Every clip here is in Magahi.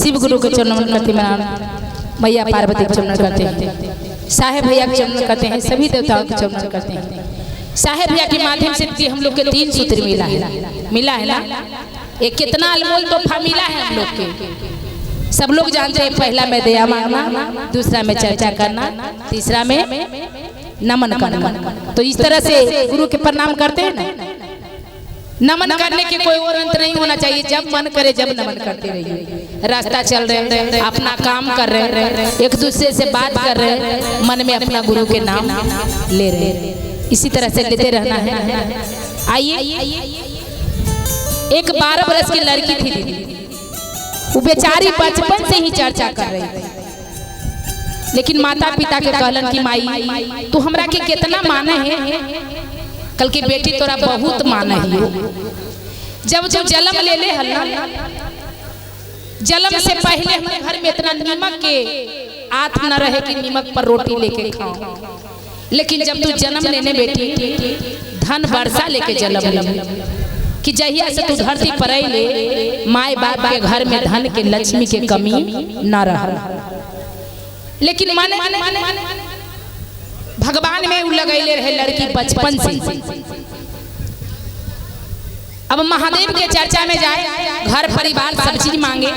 शिव गुरु के चरण नमन करते हैं, मैया पार्वती के चरण करते हैं, साहेब भैया के चरण करते हैं, सभी देवताओं के चरण करते हैं। साहेब भैया के माध्यम से हम लोग के 3 सूत्र मिला है, मिला है ना? एक कितना अनमोल तोहफा मिला है हम लोग के, सब लोग जानते हैं। पहला में दया मांगना, दूसरा में चर्चा करना, तीसरा में नमन करना। तो इस तरह से गुरु के प्रणाम करते हैं ना। नमन करने के कोई और अंत नहीं होना चाहिए, जब मन करे जब नमन करते रहिए। रास्ता चल रहे, अपना काम कर रहे, एक दूसरे से बात कर रहे, मन में अपना गुरु के नाम ले रहे, इसी तरह से लेते रहना है। आइए, एक 12 बरस की लड़की थी दीदी, वो बेचारी बचपन से ही चर्चा कर रही थी, लेकिन माता पिता के कहलन कि माई तू हमरा के कितना माने है, कल की बेटी तोरा बहुत माने है। जब जब जन्म ले ले हल्ला, जन्म से पहले हमारे घर में इतना नीमक के आत न रहे कि नीमक पर रोटी लेके खाओ, लेकिन जब तू जन्म लेने बेटी धन वर्षा लेके जन्म ले, कि जहिया से तू धरती पर ले माए बाप के घर में धन के लक्ष्मी के कमी न रह। लेकिन माने भगवान में उ लगैले रहे लड़की बचपन से। अब महादेव के चर्चा में जाए, घर परिवार सब चीज मांगे,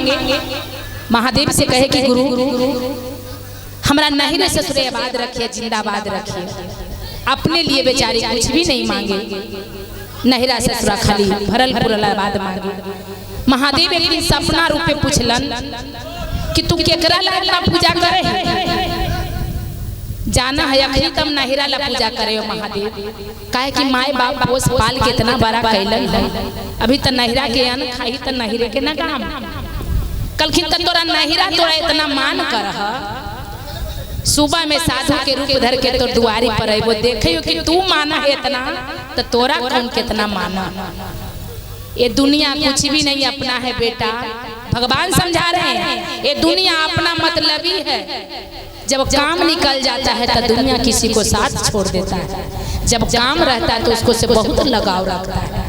महादेव से कहे कि गुरु हमरा नहीं रे ससुरे आबाद रखिए, जिंदाबाद रखिए। अपने लिए बेचारी कुछ भी नहीं मांगे, नहिरा ससुरा खाली भरल पुरल आबाद मांगे। महादेव एक दिन सपना रूपे पूछलन कि तू केकरा ला इतना पूजा करे, जाना है अखनी तम नहिरा ला पूजा करे हो महादेव, काहे कि माए बाप पोस पाल के इतना बड़ा कैलन है, अभी तो नहिरा के अन्न खाही तो नहिरे के ना काम। कलखिन त तोरा नहिरा तोरा इतना मान कर, सुबह में साधु के रूप धर के तोर दुआरी पर अबो, देखे कि तू माना है इतना तो तोरा कौन कितना माना। ये दुनिया कुछ भी नहीं अपना है बेटा, भगवान समझा रहे हैं, ये दुनिया अपना मतलबी है। जब काम निकल जाता है तो दुनिया किसी को साथ छोड़ देता है, जब काम रहता है तो उसको से बहुत लगाव रखता है।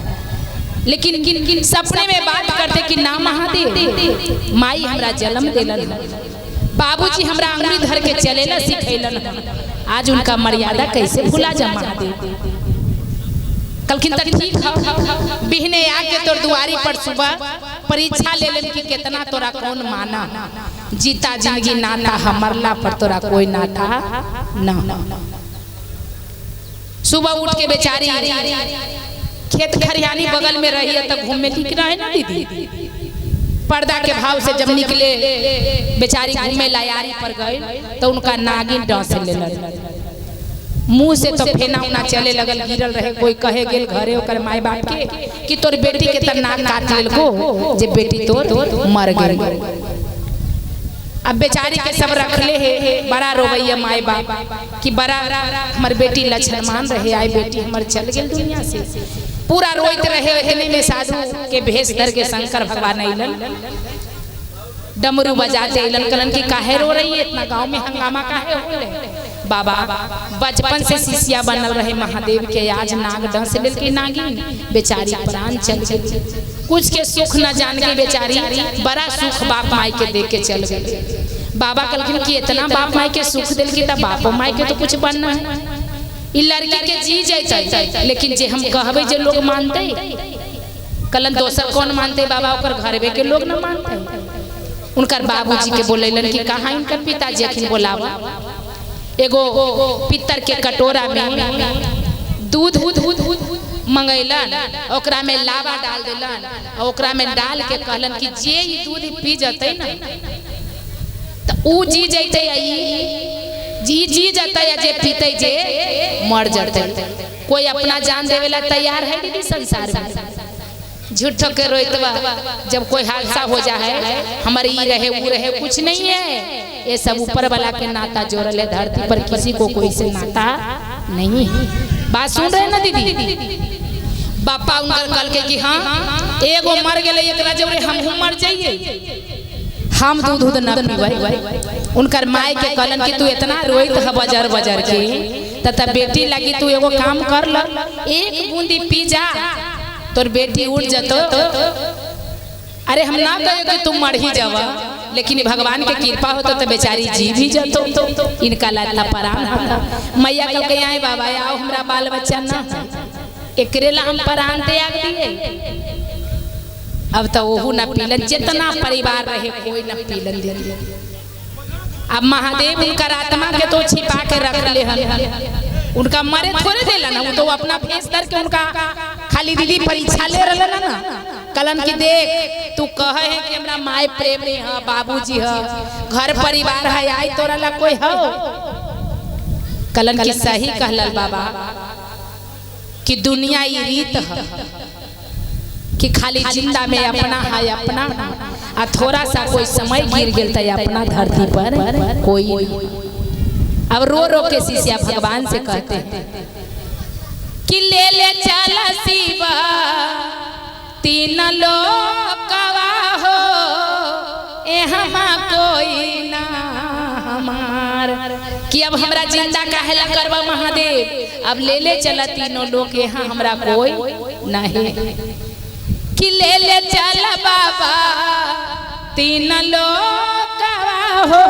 लेकिन सपने में बात करते कि ना महादेव माई हमरा जन्म दिलन, बाबूजी हमरा अंगुली धर के चलेला सिखैलन, आज उनका मर्यादा कैसे भूला जा महादेव। कलखिन तक ठीक है, बिहने आके तोर दुआरी पर सुबह परीक्षा ले लेन कि कितना तोरा कौन माना, जीता जिंदगी नाता हमरला पर तोरा कोई नाता ना। सुबह उठ के बेचारी खेत खरिहानी बगल में रही है तो घूमने ठीक रहे ना दीदी, पर्दा के भाव से जब निकले बेचारी घूमे लायारी पर गए तो उनका नागिन डस लेलन, मुंह से तो फेना उना चले लगल, गिरल रहे। कोई कहे गेल घरे ओकर माय बाप के कि तोर बेटी के त नाक काट लेलको, जे बेटी तोर मर गेल। अब बेचारी के सब रखले है, बड़ा रोवैया माय बाप कि बड़ा हमर बेटी लक्षणमान रहे, आई बेटी हमर चल गेल दुनिया से। पूरा रोइत रहे। इतने में साधु के भेष धर के शंकर भगवान अइलन, डमरू बजाते अइलन, कहलन कि काहे रो रही है, इतना गांव में हंगामा काहे हो रहे। बाबा बचपन से शिष्या बनल रहे महादेव के, आज नाग डस लेल के नागिन बेचारी प्राण चल गई। कुछ के सुख न जान के बेचारी बड़ा सुख बाप माई के दे के चल गई। बाबा कहलखिन कि इतना बाप माई के सुख दिल की तब बापो माई के तो कुछ बनना है, ई लड़की के जी जैते, लेकिन जे हम कहबे जे लोग मानते, कलन दोसर कौन मानते बाबा, ओकर घरवे के लोग न मानते। उनकर बाबूजी के बोलेलन कि कहाँ इनकर पिताजी अखिन बोलावा, एगो पित्तर के कटोरा में दूध मंगैलन, ओकरा में लावा डाल देलन, ओकरा में डाल के कहलन कि जे ई दूध पी जतै ना तो ऊ जी जैते, जी जी जतै, जे पीते जे मर जतै। कोई अपना जान देवेला तैयार है दीदी संसार में? झूठो के रोइतवा जब कोई हादसा हो जाए, हमारे ई रहे वो रहे, कुछ नहीं है, ये सब ऊपर वाला के नाता जोड़ल है, धरती पर किसी को कोई से नाता नहीं है। बात सुन रहे ना दीदी? बापा उनकर कल के कि हाँ एगो मर गेलै एकरा जोड़े हमहू मर जाइए, हम दूध उध न पीबै। उनकर माय के कहलन कि तू इतना रोइत ह बजर बजर के, तब बेटी लगी तू एगो काम कर ल, एक बूंदी पी जा तोर बेटी उठ जतो। अरे हम ना कहे कि तुम मर ही जावा, लेकिन भगवान के कृपा होता तो बेचारी जी भी जतो, इनका लाला परान होता। मैया कल के आए बाबा आओ हमरा बाल बच्चा ना एकरे ला हम परान त्याग दिए। अब तो ओहू न पीलन, जितना परिवार रहे कोई न पीलन दिए। अब महादेव उनका आत्मा के तो छिपा के रख ले हन, उनका मरे थोड़े देला ना, वो तो अपना भेष धर के उनका खाली दीदी परीक्षा ले रहा ना। कलन की देख तू कहे है कि हमरा माय प्रेम नहीं है, बाबूजी है, घर परिवार है, आई तोरा ला कोई हो। कलन की सही कहलल बाबा कि दुनिया ई रीत है कि खाली जिंदा में अपना है अपना, आ थोड़ा सा कोई समय गिर गेल तो अपना धरती पर कोई। अब रो रो के शिष्या भगवान से कहते हैं कि ले ले चल शिवा तीन लोकवा हो, ए हमा कोई ना हमार। कि अब हमरा जिंदा काहेला करवा महादेव, अब ले ले चला तीनों लोग, यहाँ हमरा कोई नहीं। कि ले ले चल बाबा तीन लोकवा हो,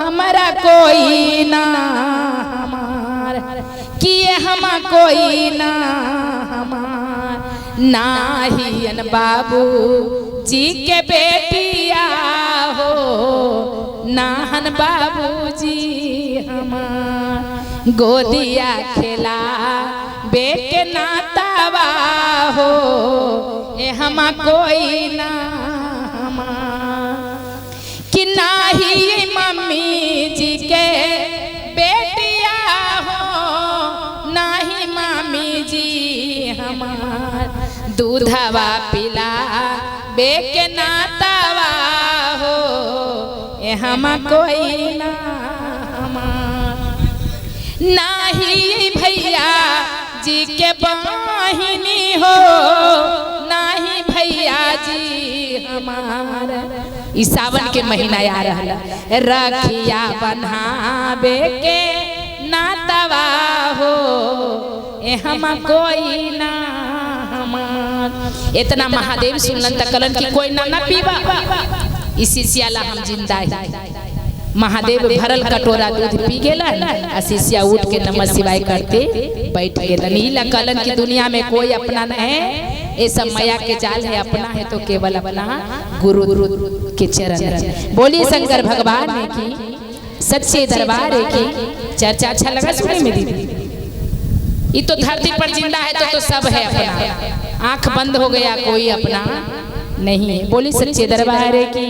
हमारा कोई ना हमार। कि ये हमा कोई ना हमार, नाहियन बाबू जी के बेटिया हो, नाहन बाबू जी हमार। गोदिया खेला बेके नातावा हो, ए हमा कोई ना हमार। कि नाही मम्मी जी के बेटिया हो, नाही मामी जी हमार। दूधवा पिला बेके नातावा हो, ए हमा कोई ना हमार। नाही भैया जी के बहिनी हो, नाही भैया जी हमार। ई सावन के महीना आ रहा, रखिया बन्हाबे के नातवा हो, ए हमा कोई ना हमार। इतना महादेव सुनलन त कलन कि कोई ना ना पीवा, इसी सियाला हम जिंदा है। महादेव भरल कटोरा दूध पी गेलन आ शिष्या उठ के नमः शिवाय करते बैठ गेलन। ई ला कलन की दुनिया में कोई अपना नहीं है, ये सब माया के जाल है, अपना है तो केवल अपना गुरु के चरण। बोलिए शंकर भगवान की, सच्चे दरबार की। चर्चा अच्छा लगा सुने में दीदी? ये तो धरती पर जिंदा है तो सब है अपना, आंख बंद हो गया कोई अपना नहीं है। बोली सच्चे दरबार की।